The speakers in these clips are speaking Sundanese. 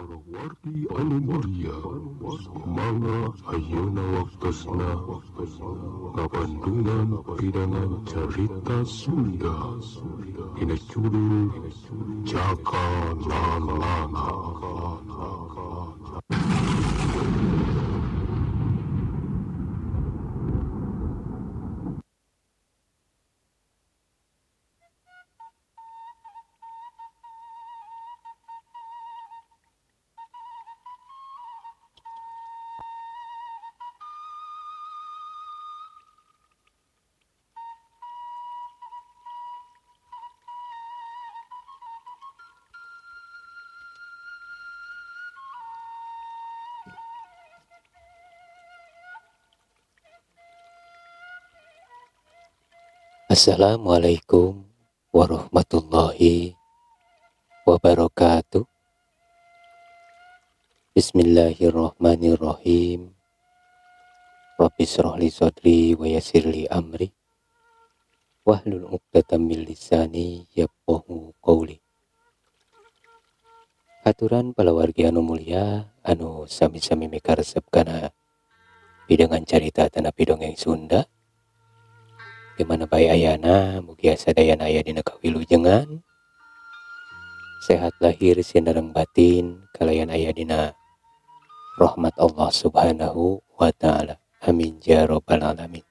Wargi anu mulia, mangga ayeuna waktosna ngabandungan pidangan carita Sunda dina judul Jaka Lalana. Assalamualaikum warahmatullahi wabarakatuh. Bismillahirrahmanirrahim. Rabbi shrah li sadri wa yassir li amri wahlul 'uqdatam min lisani yafqahu qawli. Aturan palawargi anu mulia anu sami-sami mikaresep kana pidangan carita tanapi dongeng Sunda. Di mana bae ayana mugia sadayana aya dina kawilujengan, sehat lahir sinareng batin, kalayan aya dina rahmat Allah Subhanahu wa taala. Amin ya rabbal alamin.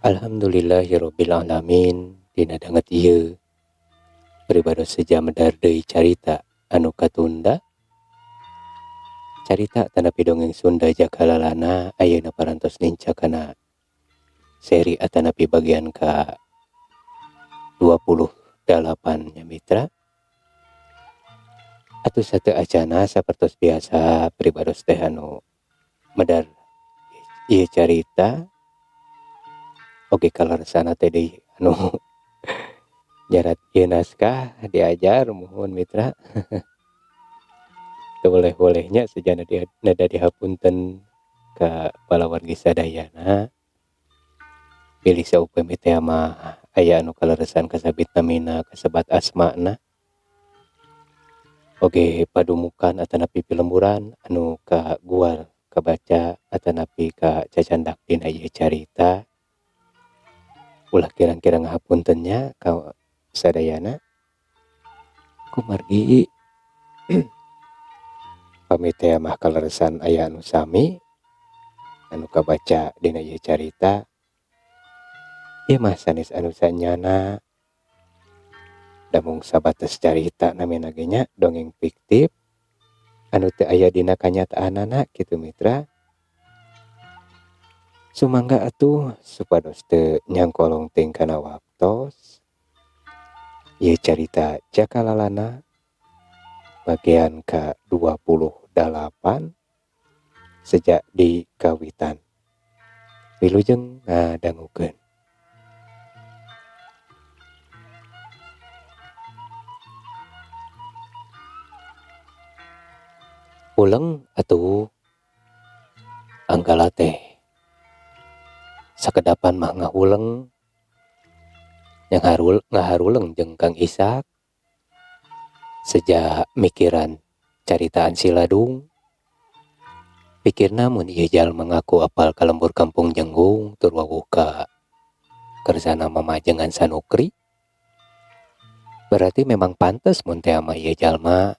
Alhamdulillahirabbil alamin. Dina danget ieu pribados seja medar deui carita anu katunda, carita tanapi dongeng Sunda Jaka Lalana ayeuna parantos nincak kana seri atanapi bagian ka 28 nya mitra. Atuh sateu acana sapertos biasa pribados teh anu medar ieu carita oge kaleresana teh deui anu nyarat ieu naskah diajar muhun mitra. Teu boleh-bolehnya sejana nada dihapunten ka palawargi sadayana. Pilih saupami teh mah aya anu kaleresan kasabit namina kasebat asmana oge padumukan atanapi pilemburan anu kaguar kabaca atanapi ka cacandak dina ieu carita. Ulah kirang-kirang ngahapunten nya ka sadayana. Kumargi pamit teh mah kaleresan aya anu sami anu kabaca dina ieu carita. Ieu mah sanes anu sanyana, damung sabatas carita namina ge nya dongeng fiktif anu teu aya dina kanyataanana kitu mitra. Sumangga atuh supados teu nyangkolong teuing kana waktos. Ieu carita Jaka Lalana bagian ka 28 sejak di kawitan. Wilujeng ngadangukeun. Uleng atuh anggala teh sakedapan mah ngahuleng yang ngaharuleng jeung Kang Isak sejak mikiran caritaan si Ladung. Pikirna mun ieu jalma ngaku apal ka lembur kampung Jenggung tur wawuh ka kersana mamajengan Sanukri, berarti memang pantes mun teh mah ieu jalma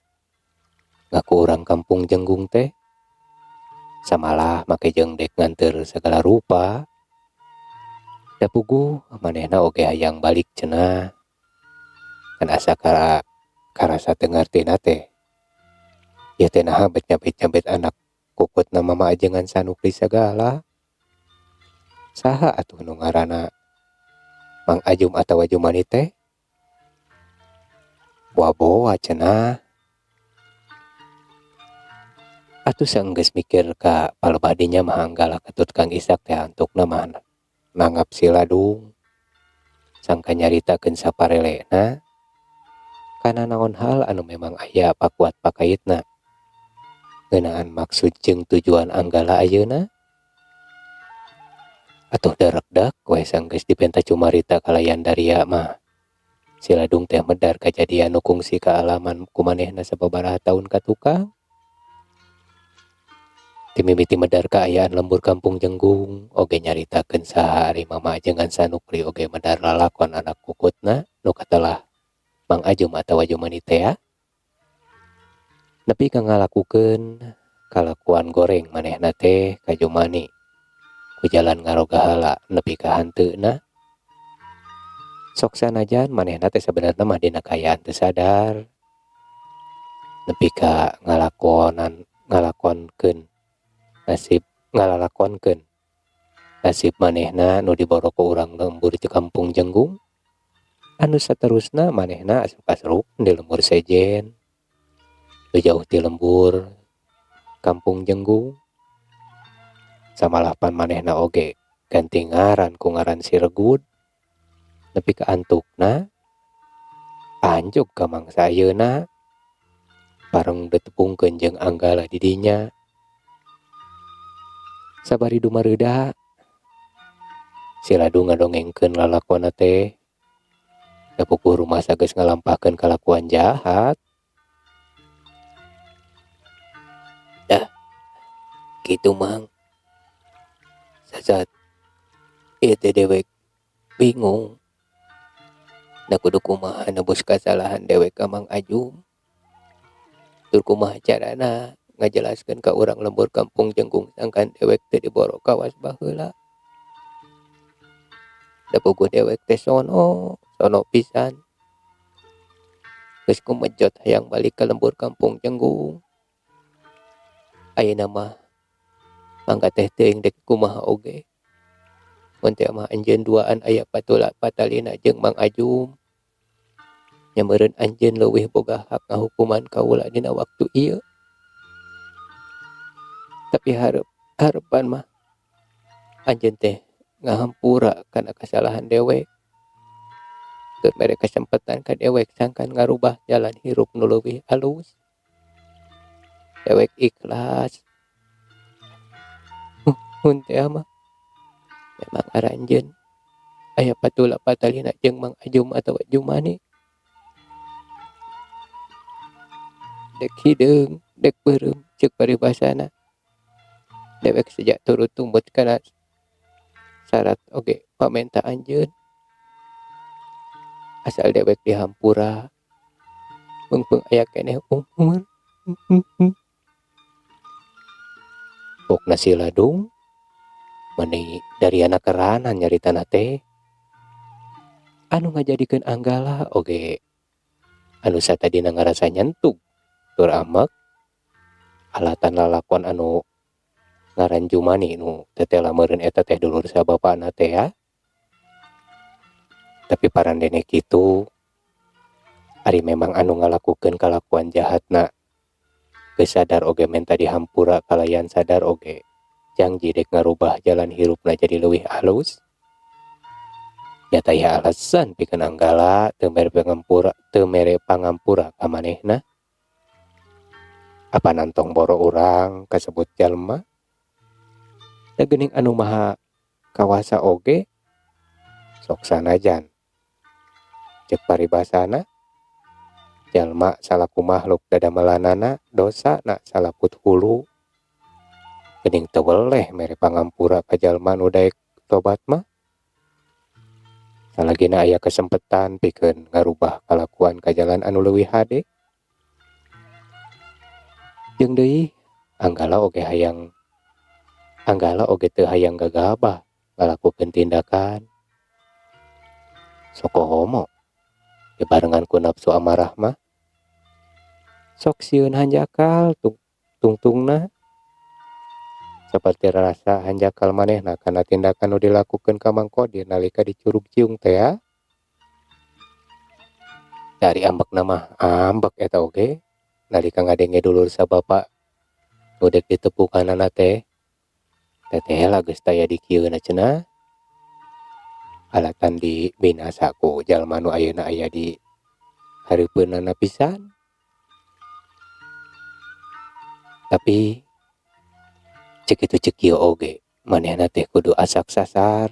ngaku urang kampung Jenggung teh. Samalah make jeung dek nganteur segala rupa. Da puguh manehna oge hayang balik cenah. Kan asa karasa teu ngartina teh. Ieu teh naha bet nyabet-nyabet anak kukutna mama ajengan Sanukri sagala. Saha atuh nu ngaranna Mang Ajum atawa Jumani teh? Boa-boa cenah. Atuh saenggeus mikir ka palebadinya mah anggala katut Kang Isak teh antukna mah nanggap si Ladung. Sangka nyaritakeun saparelena kana naon hal anu memang aya pakuat pakaitna. Ngeunaan maksud jeung tujuan anggala ayeuna. Atuh darekdak we sanggeus dipenta cumarita kalayan daria mah. Si Ladung teh medar kajadian nu kungsi kaalaman ku manehna sababaraha taun ka tukang. Ti mimiti medar kaayaan lembur kampung Jenggung oge nyaritakeun saha ari Mama ajengan Sanukri oge medar lalakon anak kukutna nu katelah Mang Ajum atawa Jumani tea. Nepi ka ngalakukeun kalakuan goreng manehna teh ka Jumani ku jalan ngarogahala nepi ka hanteuna. Sok sanajan manehna teh sabenerna mah dina kaayaan teu sadar nepi ka ngalakonan ngalakonkeun nasib ngalalakonkeun nasib manehna nu diboro ku urang lembur di kampung Jenggung anu saterusna manehna asup kasruk di lembur sejen nu jauh ti lembur kampung Jenggung samalah pan manehna oge ganti ngaran ku ngaran si Regud nepi ka antukna anjog ka mangsa ayeuna bareng ditepungkeun jeung Anggala di dinya sabari dumareuda si Ladung ngadongengkeun lalakonna teh da pupuh rumasa geus ngalampahkeun kalakuan jahat. Dah kitu Mang sasat ieu teh dewek bingung da kudu kumaha nebus kasalahan dewek ka Mang Ajum tur kumaha carana ngajelaskeun ka urang lembur kampung Jenggung sangkan dewek teh diboro kawas baheula da puguh dewek teh sono sono pisan geus kumejot hayang balik ka lembur kampung Jenggung ayeuna mah mangga teh teuing dek kumaha oge mun teu mah anjeun duaan aya patula patalina jeung Mang Ajum nya meureun anjeun leuwih boga hak ngahukuman kaula dina waktu ieu tapi hareup harepan mah anjeun teh ngahampura kana kasalahan dewek tur mere kesempatan ka dewek sangkan ngarubah jalan hirup nu leuwih alus dewek ikhlas mun teu mah memang aranjeun aya patula patalina jeung Mang Ajum atawa Jumani dek hideung dek beureum ceuk paribasana dewek seja turut tumut kana syarat oge pamenta anjeun asal dewek dihampura meungpeung aya keneh umur. Pokna si Ladung meuni dariana keranan nyaritana teh anu ngajadikeun Anggala oge anu satadina ngarasa nyentug tur amek alatan lalakon anu ngaran Jumani nu tetela meureun eta teh dulur sabapana teh ya. Tapi parandene kitu ari memang anu ngalakukeun kalakuan jahatna geus sadar oge menta dihampura kalayan sadar oge jangji dek ngarubah jalan hirupna jadi leuwih alus nya taya alasan pikeun Anggala teu mere pangampura teu mere pangampura ka manehna apan antong boro urang kasebut jalma da geuning anu maha kawasa oge sok sanajan ceuk paribasana jalma salaku makhluk dadamelanana dosana salaput hulu geuning teu weleh mere pangampura ka jalma nu daek tobat mah salagina aya kesempatan pikeun ngarubah kalakuan ka jalan anu leuwih hade jeung deui Anggala oge hayang Anggala oge teu hayang gagabah ngalakukeun tindakan sok komo dibarengan ku nafsu amarah mah sok sieun hanjakal tungtungna saperti rasa hanjakal manehna kana tindakan nu dilakukeun ka Mang Kodir nalika di Curug Ciung teh ya. Dari ambekna mah ambek eta oge nalika ngadenge dulur sabapa nu dek ditepukanana teh teteh geus taya di kieuna cenah alatan dibinasa ku jalma nu ayeuna aya di hareupeunana pisan. Tapi ceuk kitu ceuk kieu oge manehna teh kudu asak sasar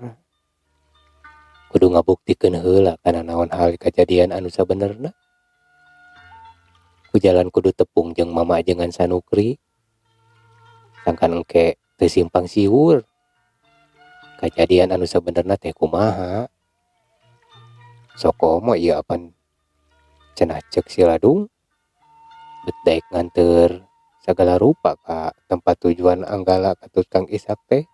Kudu ngabuktikeun heula kana naon hal kajadian anu sabenerna. Ku jalan kudu tepung jeung mama ajengan Sanukri. Sangkan engke teu simpang siur. Kajadian anu sabenerna teh kumaha. Sok komo ieu apan cenah ceuk si Ladung. Bet daek nganteur sagala rupa ka tempat tujuan Anggala katut Kang Ishak teh.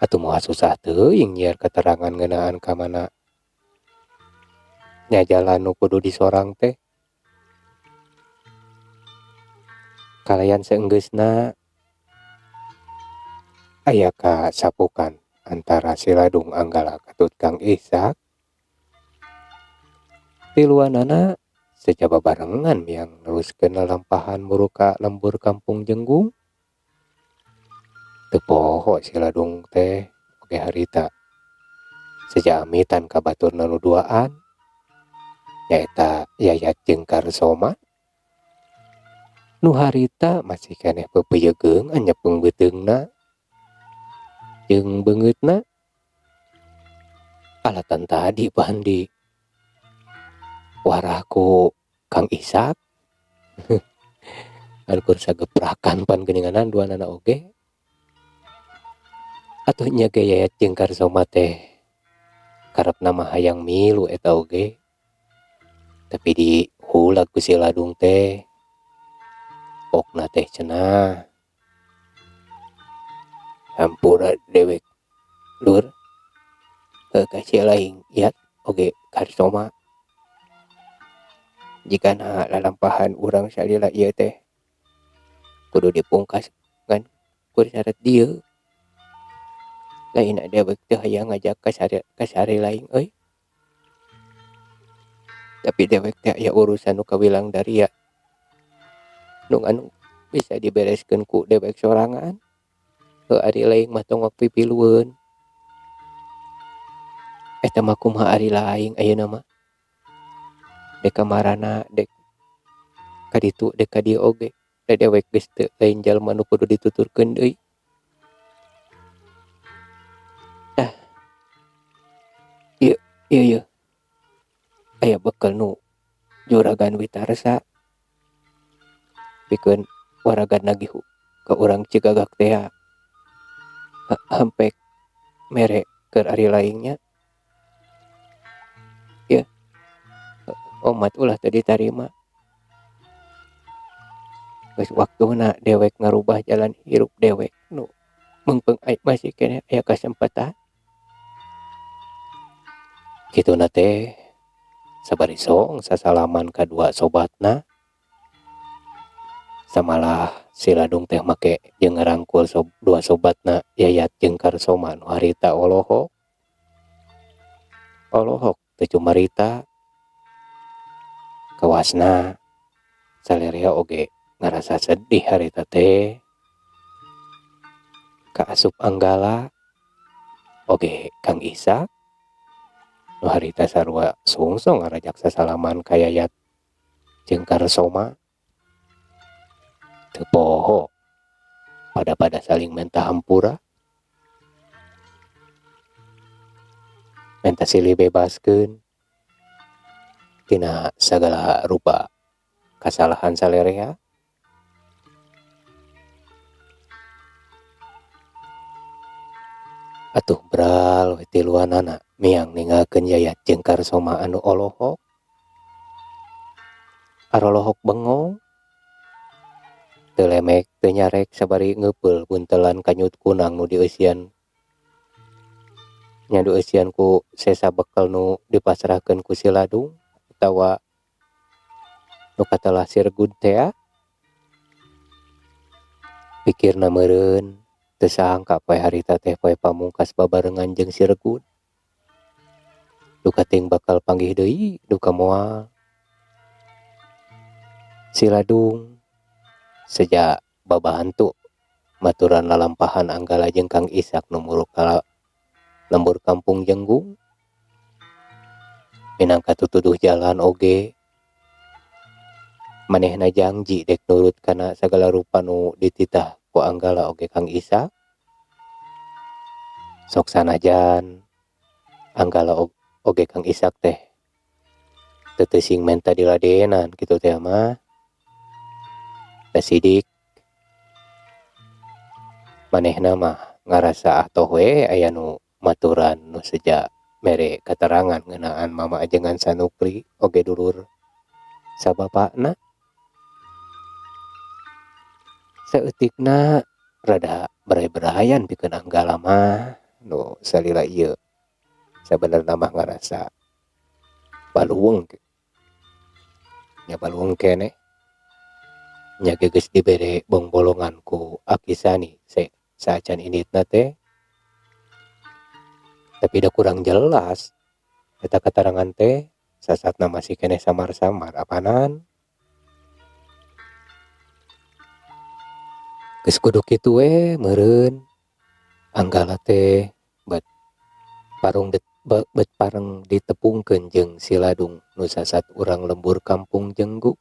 Atuh moal susah teuing nyiar keterangan ngeunaan ka mana nya jalan nu kudu disorang teh. Kalayan saenggeusna aya kasapukan antara si Ladung Anggala katut Kang Ishak. Tiluanana seja babarengan miang neruskeun lalampahan muru ka lembur kampung Jenggung. Teu poho si Ladung teh oge harita seja amitan ka baturna nu duaan nyaeta Yayat jeung Karsoma. Nu harita masih keneh pepeuyegeungan nyepeng beuteungna jeung beungeutna. Alatan tadi pandi warah ku Kang Ishak. Anu keur sageprakan pan geuninganan duanana oge. Atuh nya ge Yayat jeung Karsoma teh karepna mah hayang milu eta oge. Tapi dihulag ku si Ladung teh. Pokna teh cenah. Hampura dewek lur. Heuh ka si laing Yat oge Karsoma. Jikana lalampahan urang salila ieu teh kudu dipungkas ngan ku syarat dieu. Lain dewek teh hayang ngajak ka sare laing euy. Tapi dewek teh aya urusan nu kawilang daria. Nu anu bisa dibereskeun ku dewek sorangan. Heuh ari laing mah tong pipilueun. Eta mah kumaha ari laing ayeuna mah. Dek ka marana dek ka ditu dek ka dieu oge. Da dewek geus teu lain jalma nu kudu dituturkeun deui. Tah. Ieu ieu ieu. Aya bekel nu Juragan Witarsa. Pikeun waragan nagih ka urang Cigagak tea. Hampek mere keur ari laingnya. Ieu. Omat ulah teu ditarima. Geus waktuna dewek ngarubah jalan hirup dewek nu meungpeung masih keneh aya kasempatan. Kituna teh sabari song sasalaman kadua sobatna. Samalah si Ladung teh make jeung ngarangkul dua sobatna Yayat jeung Karsoma nu harita olohok. Olohok teu cumarita. Kawasna salerea oge ngarasa sedih harita teh. Kaasup Anggala oge Kang Ishak nu harita sarua sungsong ngarajak sasalaman ka Yayat jeung Karsoma. Teu poho pada-pada saling menta hampura. Menta silih bebaskeun tina sagala rupa kasalahan salerea. Atuh bral we tiluanana miang ninggalkeun Yayat jeung Karsoma anu olohok. Arolohok bengong. Teu lemek teu nyarek sabari ngeupeul buntelan kanyut kunang nu dieusian. Nya dieusian ku sesa bekel nu dipasrahkeun ku si Ladung atawa nu katelah Sirgud tea. Pikirna meureun teu sangka poe harita teh poe pamungkas babarengan jeung Sirgud. Duka ting bakal panggih deui duka moal. Si Ladung seja babantu maturan lalampahan Anggala jeung Kang Ishak nu muruk ka lembur kampung Jenggung. Minangka tutuduh jalan oge. Manehna jangji dek nurut kana sagala rupa nu dititah ku Anggala oge Kang Ishak. Sok sanajan Anggala oge Kang Isak teh teu teusing menta diladenan kitu teh mah. Da Sidik manehna mah ngarasa atoh we aya nu maturan nu seja mere katerangan ngeunaan mama ajengan Sanukri oge dulur sabapana. Saeutikna rada beray-berayan pikeun Anggala mah nu salila ieu sabenerna mah ngarasa baluweung nya baluweung keneh nya ge geus dibere bongbolongan ku Aki Sani saacan inditna teh tapi da kurang jelas eta katarangan teh sasatna masih keneh samar-samar apanan. Geus kudu kitu we meureun Anggala teh bet parung bet pareng ditepungkeun jeung si Ladung nu sasat urang lembur kampung Jenggung.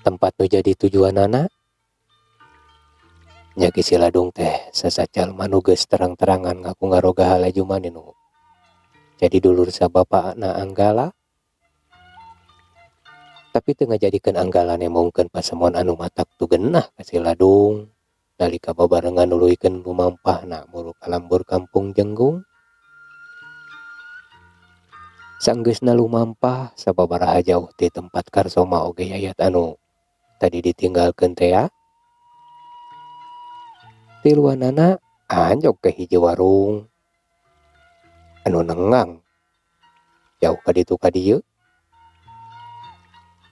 Tempat nu jadi tujuanana nya ge si Ladung teh sasat jalma nu geus terang-terangan ngaku ngaroga halaju maneh nu jadi dulur sabapana Anggala. Tapi teu ngajadikeun Anggala nembongkeun pasemon anu matak tu geunah ka si Ladung nalika babarengan nuluykeun lumampahna muru ka lembur kampung Jenggung. Sanggeusna lumampah sababaraha jauh ti tempat Karsoma oge Yayat anu tadi ditinggalkeun tea. Tiluanana anjog ke hiji warung anu nengang jauh ka ditu ka dieu.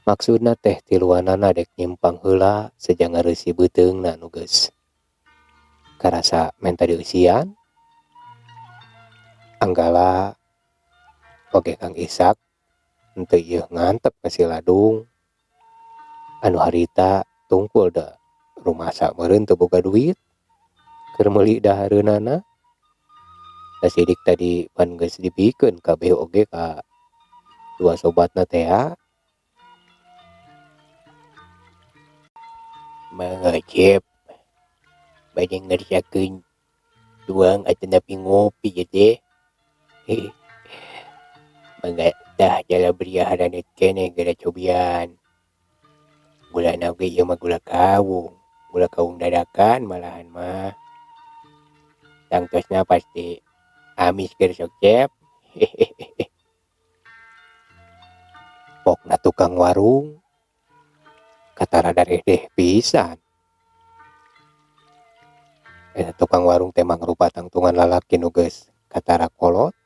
Maksudna teh tiluanana dek nyimpang heula seja ngareusi beuteungna nu geus karasa menta dieusian. Anggala oge Kang Isak henteu ieu ngantep ka si Ladung anu harita tungkul da rumasa meureun teu boga duit keur meuli dahareunana. Da Sidik tadi pan geus dipikeun kabeh oge ka dua sobatna tea. Mangacep bade ngerjakeun tuang atanapi ngopi ieu teh. Mangga tah jalabria haranit keneh geura cobian. Gulana oge ieu mah gula kawung, gula kawung dadakan malahan mah. Tangtosna pasti amis keur sok cep. Pokna tukang warung katara daredeh pisan. Eta tukang warung teh mangrupa tangtungan lalaki nu geus katara kolot.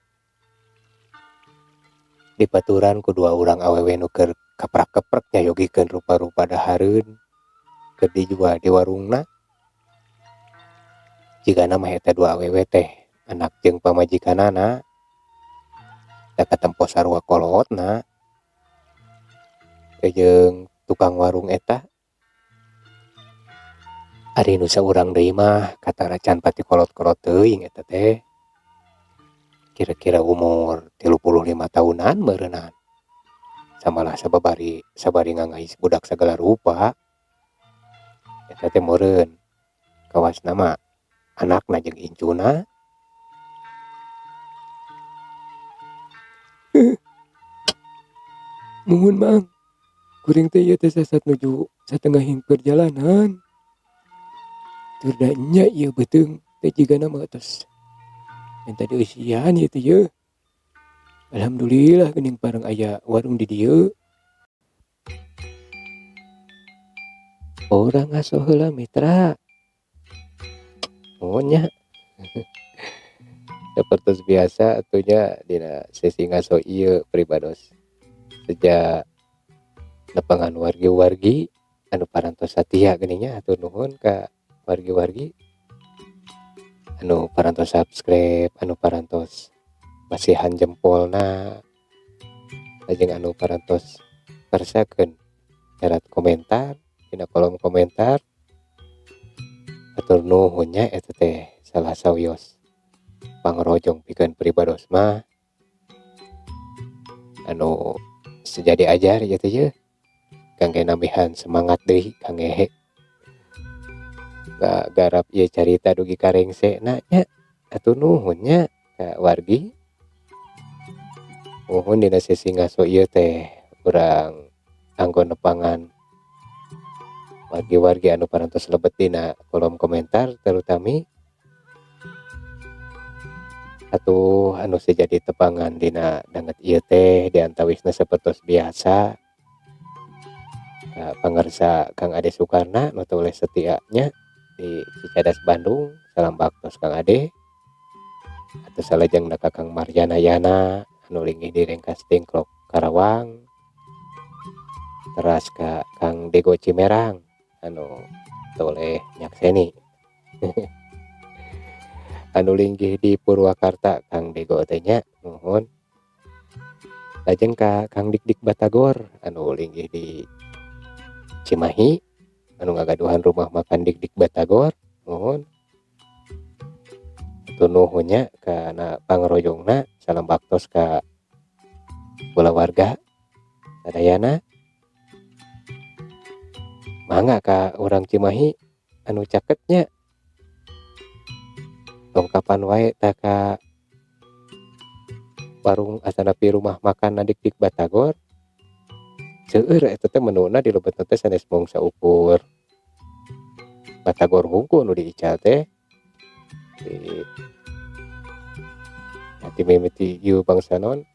Dipaturan ku dua urang awewe nu keur kaprak-keprek nyayogikeun rupa-rupa dahareun keur dijual di warungna. Jigana mah eta dua awewe teh anak jeung pamajikanana. Da katempo sarua kolotna. Jeung tukang warung eta. Ari nu saurang deui mah katara can pati kolot-kolot teuing eta teh. Kira-kira umur 35 tahunan meureunnan. Samalah sabari ngangais budak sagala rupa. Eta teh meureun kawasna mah anakna jeung incuna. Muhun Mang, kuring teh ieu teh sasat nuju satengahing perjalanan. Tur da nya ieu beuteung teh jigana mah tos minta dieusian ieu teh yeuh. Alhamdulillah geuning pareng aya warung di dieu. Urang ngaso heula mitra. Nuhun nya. Sapertos biasa atuh nya dina sesi ngaso ieu pribados. Sejak nepangan wargi-wargi anu parantos satia geuning nya hatur nuhun ka wargi-wargi anu parantos subscribe, anu parantos masihan jempolna, lajeng anu parantos ngarsakeun nyarat komentar dina kolom komentar. Hatur nuhun nya eta teh salah sawios pangrojong pikeun pribados mah anu sejadi ajar ieu teh yeuh kangge nambihan semangat deui kangge Ngagarap ieu carita dugi ka rengsena nya. Hatur nuhun nya ka wargi. Muhun dina sesi ngaso ieu teh urang anggon nepangan wargi-wargi anu parantos lebet dina kolom komentar terutami atuh anu sejadi tepangan dina danget ieu teh diantawisna sapertos biasa ka pangersa Kang Ade Sukarna nu teu oleh setia nya di Cicadas Bandung. Salam baktos Kang Ade. Atuh salajengna ka Kang Maryana Yana anu linggih di Rengkas Dengklok Karawang. Teras ka Kang Dego Cimerang anu teu oleh nyakseni. Anu linggih di Purwakarta Kang Dego teh nya nuhun. Lajeng ka Kang Dikdik Batagor anu linggih di Cimahi anu ngagaduhan rumah makan Dikdik Batagor nuhun. Hatur nuhun nya kana pangroyongna. Salam baktos ka kulawarga sadayana. Mangga ka urang Cimahi anu caket nya. Tongkapan wae tah ka warung atanapi rumah makan Dikdik Batagor. Seueur eta teh menuna di lebetna teh sanes mung saukur Batagor hungkul nu diical teh. Di hati mimiti ieu bangsa naon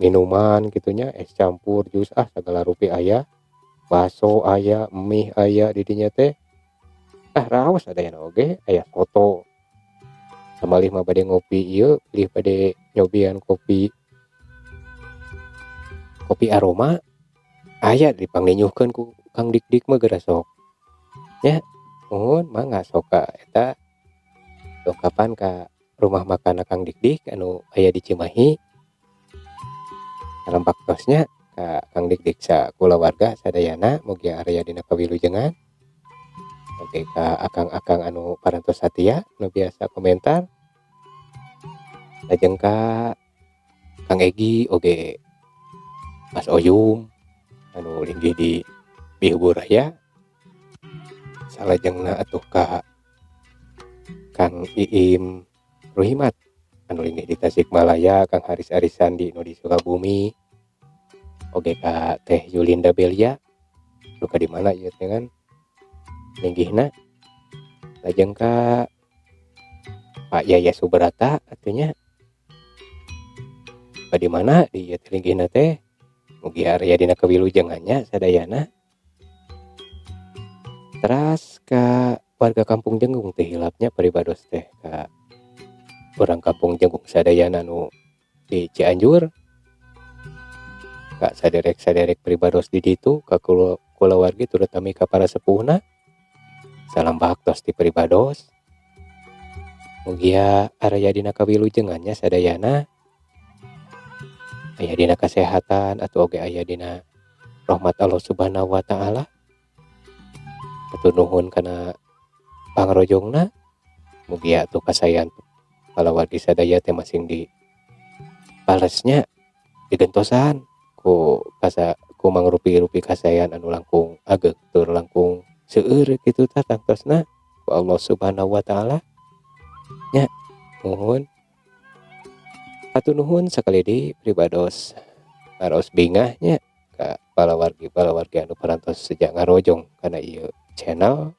minuman gitunya, es campur, jus, ah segala rupi aya, baso aya, mie aya di dinya teh. Ah raos sadayana oge aya soto. Samalih mah bade ngopi ieu, bilih bade nyobian kopi. Kopi aroma aya dipangninyuhkeun ku Kang Dikdik mah geura sok. Nya, nuhun mangga sok ka eta dongkapan ka rumah makan Kang Dikdik anu aya di Cimahi. Salam baktosnya ka Kang Dikdik sakulawarga sadayana mugi aya dina kawilujengan. Oke ka akang-akang anu parantos satia nu biasa komentar. Lajeng ka Kang Egi oge Mas Oyum anu linggih di Bihbur Raya. Salajengna atuh ka Kang Iim Ruhimat anu linggih di Tasikmalaya, Kang Haris Arisandi nu di Sukabumi. Oge ka Teh Yulinda Belia duka di mana ieu teh kan linggihna. Lajeng ka Pak Yaya Subrata atuh nya duka di mana di ieu teh linggihna teh. Mugi aya dina kawilujengan nya sadayana. Teras ka warga Kampung Jenggung teh hilapnya paribados teh ka urang Kampung Jenggung sadayana nu di Cianjur. Ka saderek-saderek pribados di ditu ka kulawargi terutami ka para sepuhna. Salam baktos di pribados. Mugia araya dina kawilujengan nya sadayana. Aya dina kasehatan atau oge aya dina rahmat Allah Subhanahu wa taala. Hatur nuhun kana pangrojongna. Mugia atuh kasayan palawargi sadaya teh masing di balesnya digentosan ku kasa ku mangrupi-rupi kasayan anu langkung ageng tur langkung seueur kitu tah tangtosna ku Allah Subhanahu wa taala. Nya nuhun. Hatur nuhun sakali deui pribados ngaros bingah nya ka palawargi-palawargi anu parantos sejak ngarojong kana ieu channel.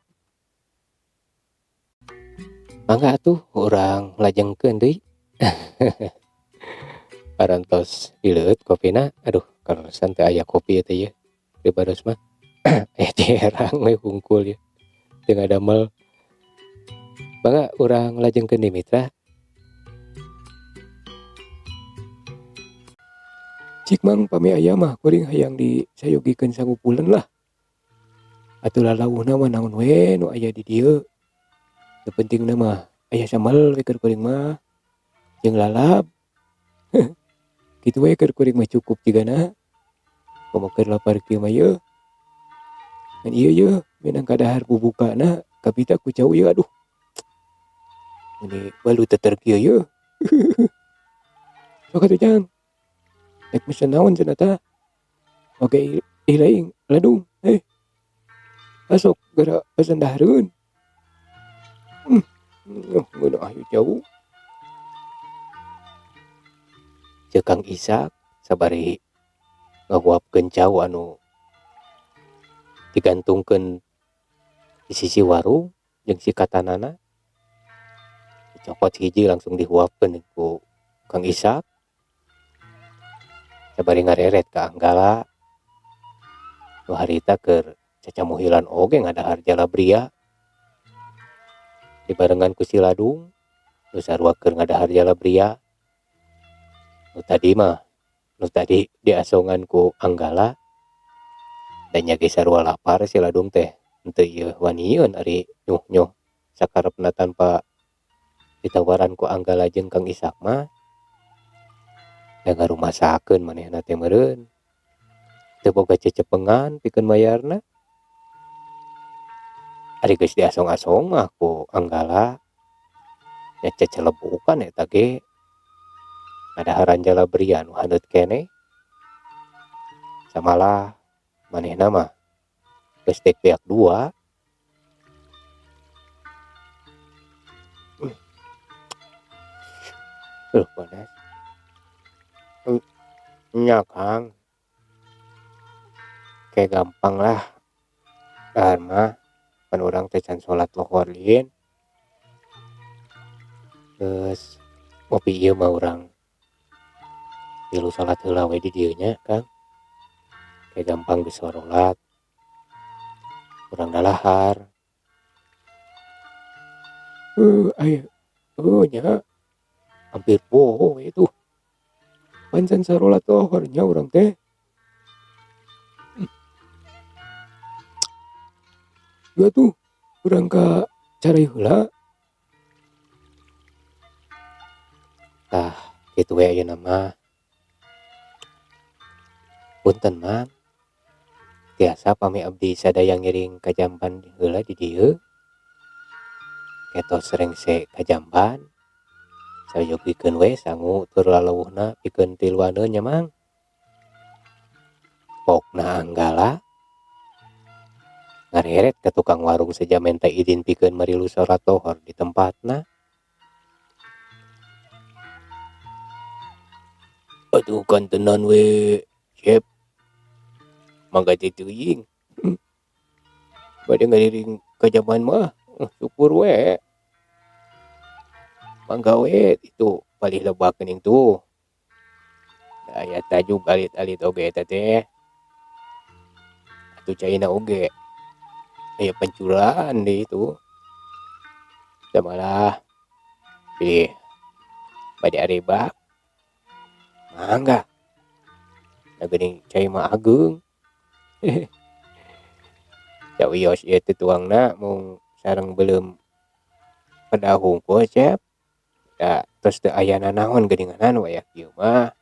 Mangga atuh urang lajengkeun deui. Parantos dileueut kopina. Aduh, kaleresan teu aya kopi teh ieu pribados mah. Aya herang we hungkul ieu teu ngadamel. Mangga urang lajengkeun deui mitra. Cik Mang pami aya mah kuring hayang disayogikeun sangupuleun lah. Atuh lalauhna mah naon we nu aya di dieu. Nu pentingna mah aya sambel we keur kuring mah jeung lalap. Kitu we keur kuring mah cukup jigana. Komo keur lapar kieu mah yeuh. Ngan ieu yeuh meunang kadahar bubukana kapita ku cau ieu aduh. Meni balu teter kieu yeuh. Sok atuh Jang. Rek mesen naon cenah tah? Oke ih laing ladung eh. Asok geura pesen dahareun. Ngeunah ieu cau. Ceuk Kang Isak sabari ngahuapkeun cau anu digantungkeun di sisi warung jeung sikatanana. Dicokot hiji langsung dihuapkeun ku Kang Isak. Sabari ngareret ka Anggala nu harita keur cacamuhilan oge ngadahar jalabria. Dibarengan ku si Ladung nu sarua keur ngadahar jalabria. Nu tadi mah nu tadi diasongan ku Anggala da nya ge sarua lapar si Ladung teh henteu ieu wanieun ari nyuh-nyuh sakarepna tanpa ditawaran ku Anggala jeung Kang Isak mah. Da ngarumasakeun manehna teh meureun. Teu boga cecepengan pikeun mayarna. Ari geus diasong-asong mah ku Anggala nya cecelebukan eta ge. Ngadaharan jalabria nu haneut keneh. Samalah manehna mah geus dek beak dua. Panas. Nya Kang. Kayak gampang lah. Dahar mah pan urang teh can salat lohor lin. Geus ngopi ieu mah urang milu salat heula we di dieu nya Kang. Kayak gampang geus sarolat. Urang dalahar. Aya. Nya. Hampir poho we tuh. Pan can sarolat lohor nya urang teh. Dua tuh urang ka cari heula. Tah, kitu we ayeuna mah. Punten Mang. Tiasa pami abdi sadaya ngiring ka jamban heula di dieu. Ketos rengse ka jamban. Sayogikeun we sangu tur laleuweuhna pikeun tiluaneun nya Mang. Pokna Anggala ngareret ka tukang warung seja menta izin pikeun marilu salat lohor di tempatna. Aduh kantenan we, Cep. Mangga teh teuing. Bade ngariring ka jamban mah, syukur we. Mangga we itu palih lebak geuning tuh. Da aya tajuk alit-alit oge eta teh. Atuh caina oge. Aya pancuran deui itu. Samalah pilih bade arebak. Mangga. Da geuning cai mah ageung. Sawios ieu teh tuangna mung sareng beuleum pedah hungkul Cep. Da tos teu aya nanaon geuninganan wayah kieu mah.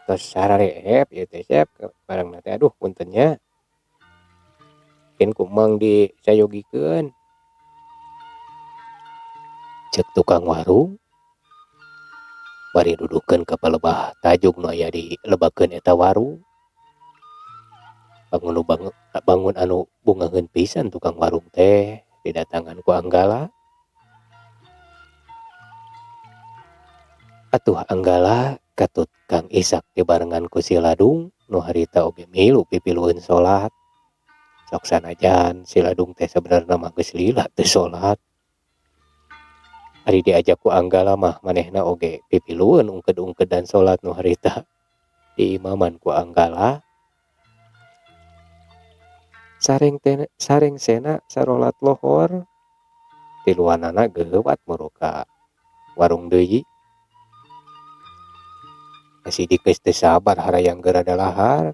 Tos sarareep ieu teh Cep barangna teh aduh punten nya. Kin ku Mang disayogikeun. Ceuk tukang warung bari dudukeun ka palebah tajuk nu aya di lebakeun eta warung. Bangun anu bungaheun pisan tukang warung teh didatangan ku Anggala. Atuh Anggala katut Kang Isak dibarengan ku si Ladung nu harita oge milu pipilueun salat. Sok sanajan si Ladung teh sabenerna mah geus lila teu salat. Ari diajak ku Anggala mah manehna oge pipilueun ungkeud-ungkeudan salat nu harita diimaman ku Anggala. Sarengsena sarolat lohor tiluanana geuwat muru ka warung deui. Sidik geus teu sabar harayang geura dalahar.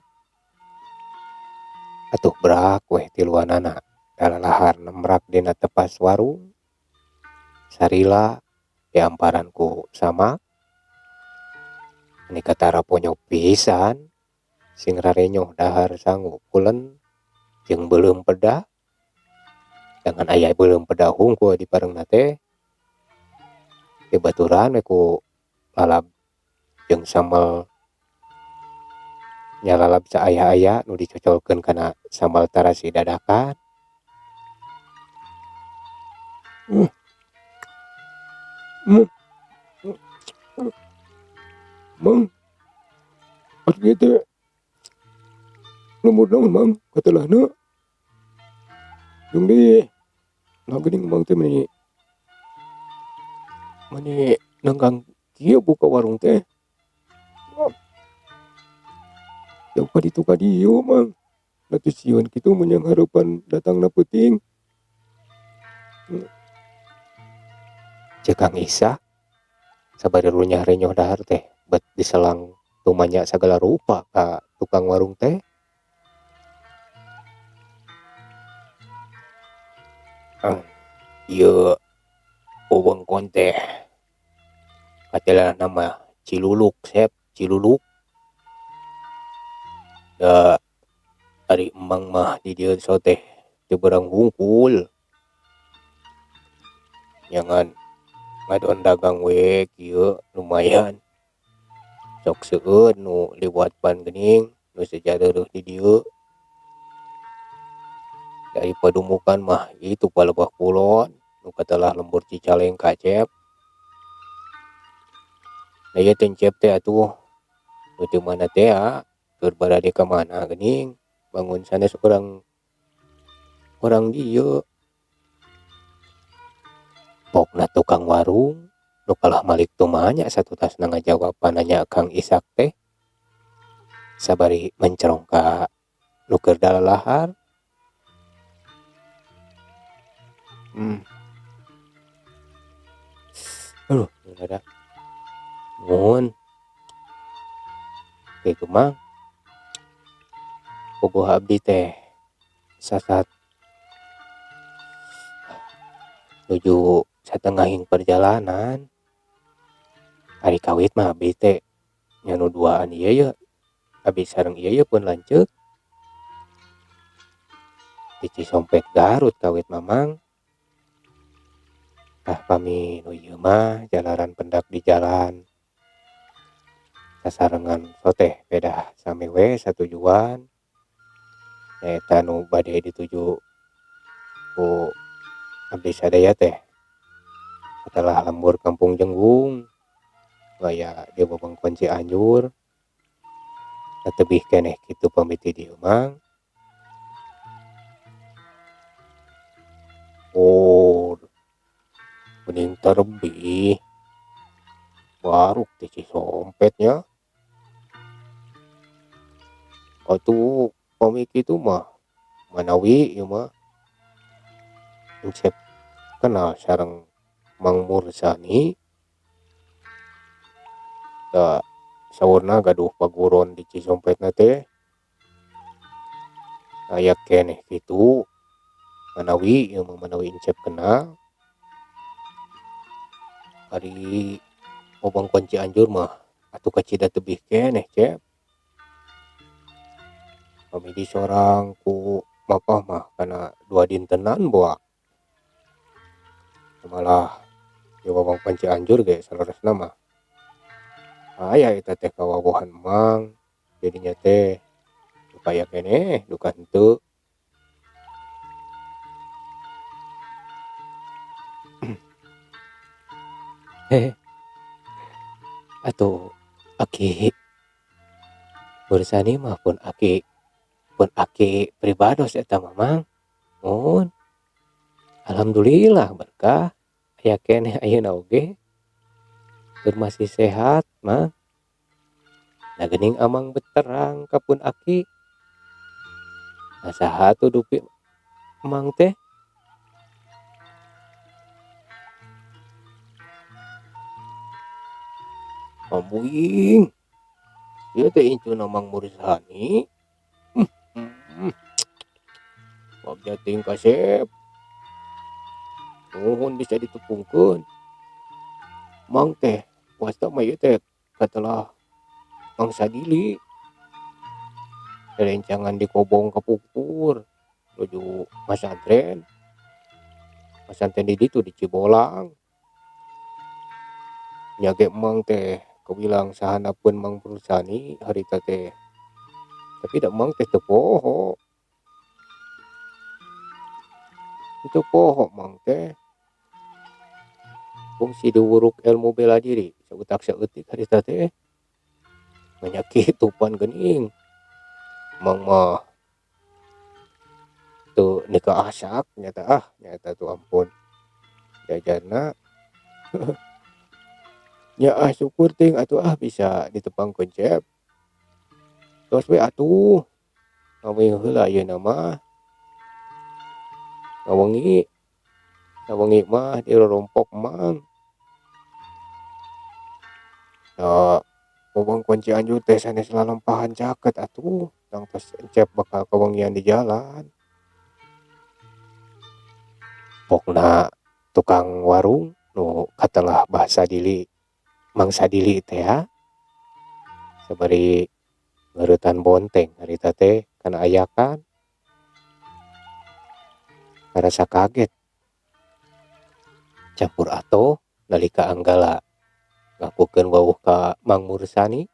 Atuh brak weh tiluanana dalalahar nemrak dina tepas warung. Sarila diamparan ku samak. Ini katara ponyo pisan sing rarenyoh dahar sangu pulen jeung beuleum pedah. Jangan aya beuleum pedah hungkul di parengna teh. Dibaturan we ku lalab jeung sambal nyalalab saaya-aya nu dicocolkeun kana sambal tarasi dadakan. Mang, atuh ieu teh lembur naon mang katelahna? Jeung deui nah geuning mang teh meni meni nanggang kieu buka warung teh. Jauh ka ditu ka dieu mang. Da teu sieun kitu mun yang hareupan datangna peuting. Ceuk Kang Isak sabari runyah renyoh dahar teh bet diselang tumanya sagala rupa ka tukang warung teh. Ieu wewengkon teh katelahna mah Ciluluk Sep, Ciluluk. Da ari emang mah di dieu so teh teu berang hungkul. Nyangan ngadon dagang we kieu lumayan. Sok seueur nu liwat pan geuning nu sejareuh di dieu. Dari padumukan mah itu palebah kulon nu katelah lembur Cicalengka Cep. Da ieu teh Cep teh atuh nu teu mana tea keur barade ka mana geuning bangun sanes urang urang dieu. Pokna tukang warung nu kalah malik tumanya satutasna ngajawab pananya Kang Isak teh sabari mencerong ka nu keur dalalahar. Aduh, ada. Mun. Kitu mah. Puguh abdi teh sasat nuju satengahing perjalanan. Ari kawit mah abdi teh nya nu duaan ieu ye. Abdi sareng ieu ye pun lanceuk. Di Cisompet Garut kawit mamang. Tah pami nu ieu mah jalaran pendak di jalan. Sasarengan soteh pedah sami we satujuan. Nyaeta nu bade dituju ku abdi sadaya teh. Setelah lembur Kampung Jenggung gaya di wewengkon Cianjur. Tebih keneh kitu pami ti dieu mah. Oh, mending terbih baruk ti Cisompet nya. Atuh pami kitu mah manawi ieu mah Encep kenal sareng Mang Mursani. Da saurna gaduh paguron di Cisompetna teh. Aya keneh kitu manawi ieu mah manawi Encep kenal. Ari wewengkon Cianjur mah atuh kacida tebih keneh Cep. Pami disorang ku mapah mah kana 2 dintenan boa. Malah di wewengkon Cianjur ge saleresna mah aya eta teh kawawohan mang jadinya teh duka aya keneh duka henteu. Hehe. Atuh aki Mursani mah pun aki pribados eta mah mang. Mun alhamdulillah berkah aya keneh ayeuna oge tur masih sehat mah. Da geuning amang beterang ka pun aki. Nah saha atuh dupi emang teh? Ambuing. Ieu teh incuna Mang Mursani. Bagja teuing kasep. Nuhun bisa ditepungkeun. Mang teh wasta mah ieu teh katelah Mang Sadili. Rerencangan di Kobong kapungkur nuju masantren. Masantren di ditu di Cibolang. Nya ge emang teh kawilang sahanapeun Mang Mursani harita teh. Tapi da emang teh teu poho. Teu poho mang teh. Kungsi diwuruk ilmu bela diri sautak saeutik harita teh. Nya kitu pan geuning. Mang mah teu nikah asak nyata ah nyata tuh ampun. Jajarna nya ah syukur ting atuh ah bisa ditepangkeun Cep. Tos we atuh. Ngawengi heula ayeuna mah. Ngawengi. Sawengi mah dirorompok Mang. Da wewengkon Cianjur teh sanes lalampahan caket atuh tangtos Encep bakal kawengian di jalan. Pokna tukang warung nu katelah Bah Sadili Mang Sadili teh ya sabari ngeuretan bonteng harita teh kana ayakan. Karasa kaget campur atoh nalika Anggala ngakukeun wawuh ka Mang Mursani.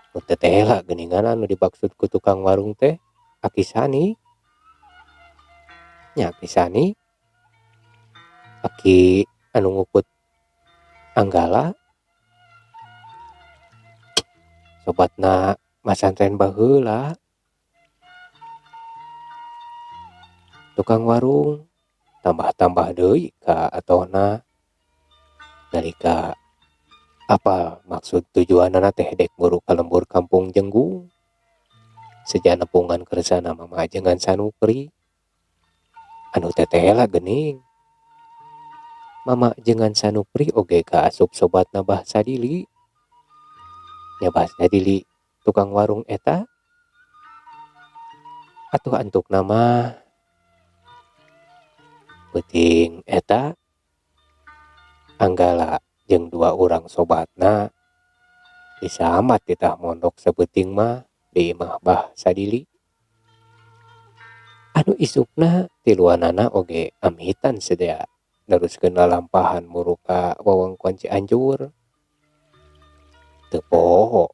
Nu tetela geuningan anu dimaksud ku tukang warung teh Aki Sani. Nya Aki Sani aki anu ngukut Anggala sobatna masantren baheula. Tukang warung tambah-tambah deui ka atohna nalika apal maksud tujuanana teh dek muru ka lembur kampung Jenggung. Seja nepungan kersana mama ajengan Sanupri anu tetela geuning. Mama ajengan Sanupri oge kaasup sobatna Bah Sadili. Nya Bah Sadili tukang warung eta atuh antukna mah peuting eta Anggala jeung dua urang sobatna disambat titah mondok sabeuting mah di imah Bah Sadili. Anu isukna tiluanana oge amitan sadaya neruskeun lalampahan muru ka wewengkon Cianjur. Teu poho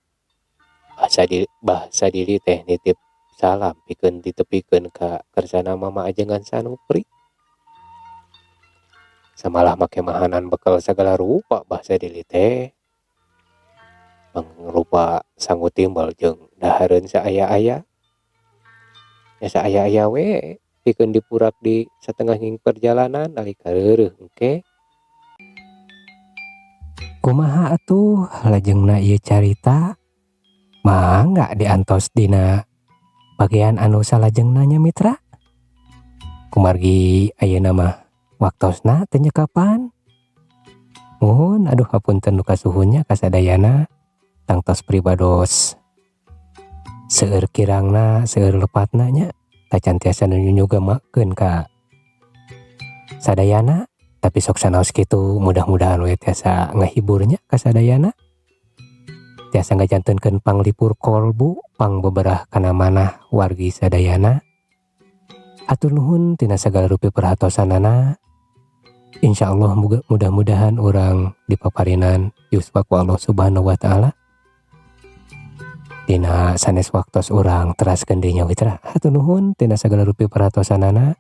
Bah Sadili teh nitip salam pikeun ditepikeun ka kersana mama ajengan Sanupri. Samalah make mahanan bekel sagala rupa Bah Sadili teh. Mangrupa sangu timbel jeung dahareun saaya-aya. Nya saaya-aya we pikeun dipurak di satengahing perjalanan nalika reureuh engke. Kumaha atuh lajengna ieu carita? Mangga diantos dina bagian anu salajengna nya mitra. Kumargi ayeuna mah waktosna teu nyekapan. Muhun aduh hapunten nu kasuhunnya kasadayana tangtos pribados seueur kirangna seueur lepatna nya tacan tiasa nu nyugemakeun ka sadayana tapi sok sanaos kitu mudah-mudahan we tiasa ngahiburnya kasadayana tiasa ngajantenkeun panglipur kolbu pangbeberah kana manah wargi sadayana. Hatur nuhun tina sagala rupi perhatosanana. Insyaallah mudah-mudahan urang dipaparinan yuswa ku Allah Subhanahu wa taala. Dina sanes waktos urang teraskeun deui nya mitra. Hatur nuhun tina sagala rupi perhatosanana.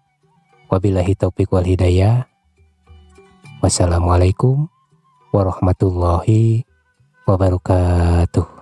Wabillahi taufik wal hidayah. Wassalamualaikum warahmatullahi wabarakatuh.